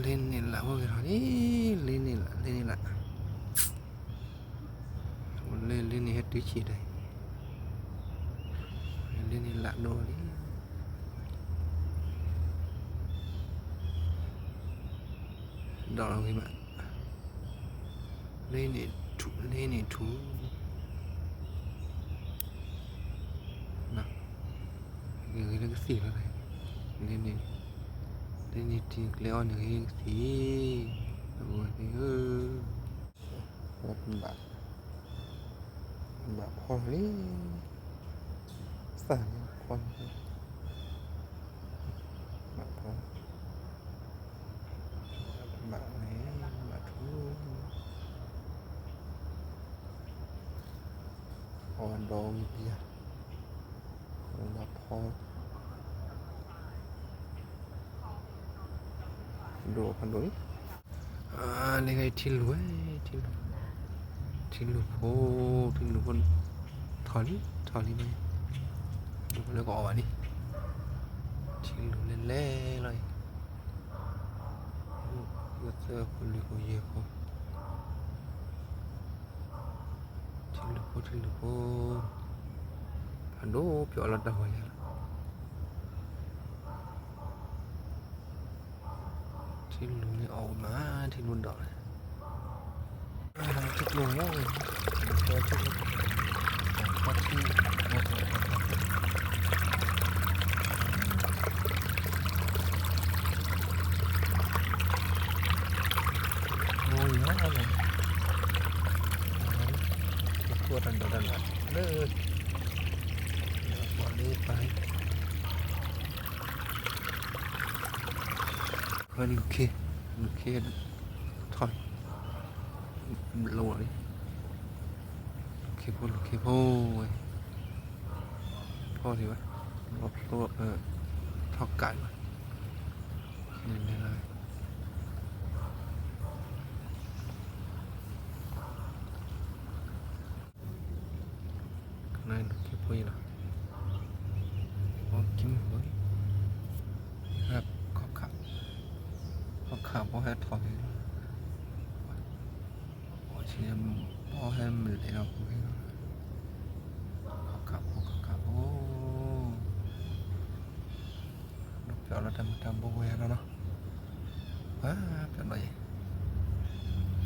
လ့န့ၣ်လးဝဲဂ့ၤထီၣ်လံ, လ့န့ၣ်လး လ့န့ၣ်လး, လ့ လ့န့ၣ်ဟဲတုၤဆံးတၢ်, လ့န့ၣ်လးဒိၣ်လံ, ဒီးလီၤဂ့ၤမး, လ့န့ၣ်ထူၣ် လ့န့ၣ်ထူၣ် ဂ့ၤဂ့ၤလၢကသံၣ်လီၤ, လ့န့ၣ်, လ့န့ၣ်ထံကျဲအီၣ်န့ၣ်ဂ့ၤကသံၣ်, အဝဲသ့ၣ်ဧၢ, ဘၣ်, ဘၣ်ဖီလံ, သၣ်န့ၣ်ဖီလံ, ဘၣ်ဖီ, ဘၣ်န့ၣ်, ဘၣ်ထူၣ်, အီၣ်ဒီးဝံၤပယါ, ဘၣ်ဖီ, ဒိၣ်ဖးဒိၣ်လံ, လၢခံထံလူၢ်ဝဲ, ထံလူၢ်, ထံလူၢ်ဖိ, ထံလူၢ်ဖိ, ထီၣ်လံ ထီၣ်လံ, ဒိၣ်လၢကအီၣ်ဘၣ်လံ, ထံလူၢ်လဲၤလဲၤလီၤအံၤ, ယသၢဖိလွံၢ်ဖိယဲၢ်ဖိ ထံလူၢ်ဖိ ထံလူၢ်ဖိ, ဖးဒိၣ်ပျီလီၤတၢ်ဂီၤယၤလီၤ, ထံလူၢ်န့ၣ်အီၣ်မး ထံလူၢ်ဒိၣ်န့ၣ်, ထံကျိလီၤ, ထံကျိ, ထံကျိတၢ်ဒိၣ်တၢ်လၢ်လၢ, ပှၤလၢပၢ်, လူၤခ့, လူၤခ့, ထီၣ်, လီၤလံ, လူၤခ့ဖိ လူၤခ့ဖိဝဲ, ဖီၣ်ဒံးဝဲ, လီၤဖျိ, ထီၣ်ကးဒံးဝဲ, န့ၣ်လီၤ. နလူၤခ့ဖိအံၤလီၤ, အီၣ်ကံၢ်မုၢ်ဖိ, ခီၣ်ခး, ခီၣ်ခးဖိဟဲထီၣ်က့ၤလီၤ, အီၣ်ဆံး, ပီၢ်ဟဲမုၢ်လဲၤလီၤပူၤက့ၤလီၤ, ခီၣ်ခးဖိ ခီၣ်ခးဖိ, ဒီးပျီလီၤတၢ်မုာ်တၢ်ဘိဝဲလီၤနီၤ, ပှၤပျီလီၤ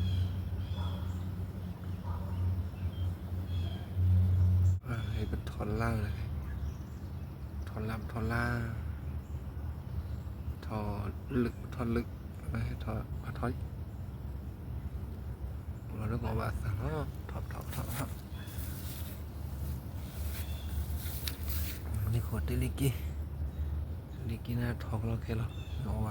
ယဲၢ် ပထီၣ်လၢ်, ထီၣ်လၢ် ပထီၣ်လၢ်, ထီၣ်လၢ် ပထီၣ်လၢ်, ဟဲထီၣ်, ပထီၣ်လံ, လီၤလၢကအီၣ်ဘၣ်အသၣ်လီၤ, ထီၣ်ထီၣ်ထီၣ်ထီၣ်, မ့ၢ်ဃိတလံက့, တလံက့န့ၣ်ထီၣ်ကလီခဲလီၤ, အီၣ်ဘၣ်တအီၣ်ဘၣ်သ့ၣ်ညါဘၣ်, တလံက့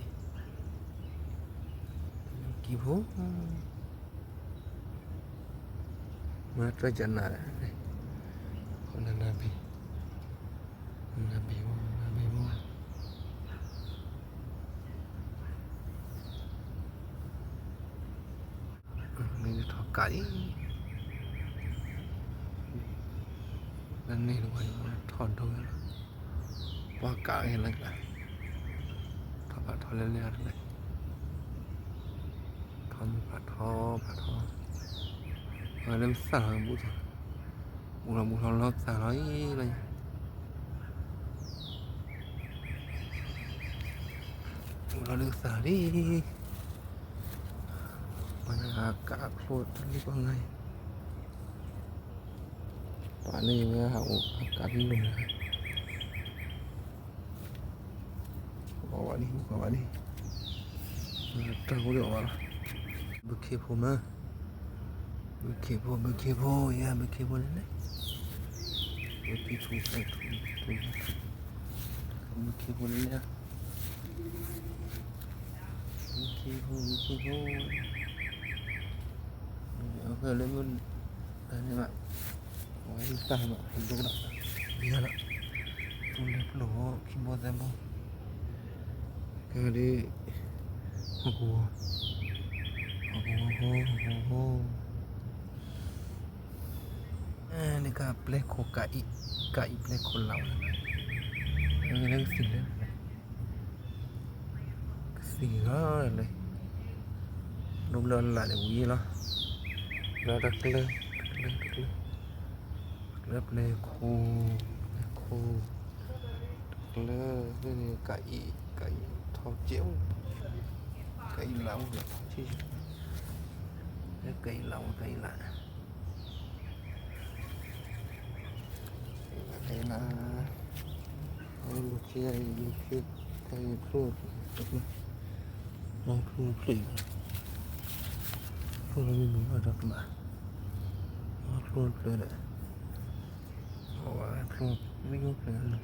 တလံက့, တလံက့ဖိ မ့ၢ်တြဲၤကနၤလဲၣ်, နနဘ့ၣ်, နဘ့ၣ်ဖိ နဘ့ၣ်ဖိ, မ့ၢ်ထီၣ်ကးအံၤ, လၢန့ၣ်တဝဲ ထီၣ်ဒိဝဲလီၤ, ပှၤကးအံၤလၢကး, ထီၣ်ဖးထီလဲၤလဲၤတလဲၤ ထီၣ်မ့ၢ်ဖးထီ ဖးထီ, အဝဲလၢမ့ၢ်သၣ်လီၤ ဘူၣ်ထီၣ်, ဘူၣ်ထီၣ်ဘူၣ်ထီၣ်လီၤသၣ်လီၤအံၤလီၤ, ဘူၣ်ထီၣ်လီၤသၣ်လံ, ပှၤန့ၣ်အကးချိၣ်တလံပှၤငါအံၤ, ပှၤန့ၣ်ဝဲဟးအိၣ်အကးတလိၣ်န့ၣ် အီၣ်ဘၣ်ဒံး အီၣ်ဘၣ်ဒံး, တၢ်ဖိဒံးအီၣ်ဘၣ်လီၤ, ဘုခ့ဖိမး, ဘုခ့ဖိ ဘုခ့ဖိ ယဲ ဘုခ့ဖိန့ၣ်လဲၣ်, ဘုခ့ဖိ ဘုခ့ဖိန့ၣ်လဲၣ်, ဘုခ့ဖိ ဘုခ့ဖိ, အဃိလၢမုၢ် တၢ်န့ၣ်ဘၣ်, အဝဲသၣ်ဘၣ် ဒိၣ်ဒီး ယၤလီၤ, သူလ့ၤပျိၢ်ဖိ ခံဘိသၢဘိ, ကဒုး, ဟီၣ်ကဝီၤ, ဟီၣ်ကဝီၤဖိ ဟီၣ်ကဝီၤဖိ, န့ၣ်ကပျဲခိၣ်ကးအံၤ, ကးအံၤပျဲခိၣ်လၢ်ဝဲ, လၢကသံၣ်လၢ ကသံၣ်လီၤလၢ ဒိဘျၢလၢ်န့ၣ်ဝံၤလီၤ, လၢတကျၢ တကျၢ တကျၢ တကျၢပျဲၢ်ခိၣ်, ပျဲၢ်ခိၣ်, တကျၢန့ၣ် ကအံၤ ကအံၤထီၣ်ကဲး, ကအံၤလးအိၣ်လီၤ, ကအံၤလးအိၣ် ကအံၤလး ကဲလၢ အလူၤခ့ အလူၤခ့ တၢ်အံၤဖျိ ဖျိဖျိ ဖျိလၢမ့ၢ်မုာ်ဘၣ်တၢ်ကမၣ်, ဖျိဖျိဒီး အဝဲဖျိ မ့ၢ်ဖျိလူၤခ့ လူၤ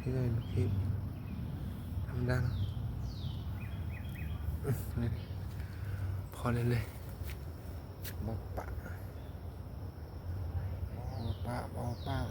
ခ့ တၢ်မနုၤလီၤ, ဖီလဲၣ်လဲၣ်, ဘီပာ် ဘီပာ် ဘီပာ်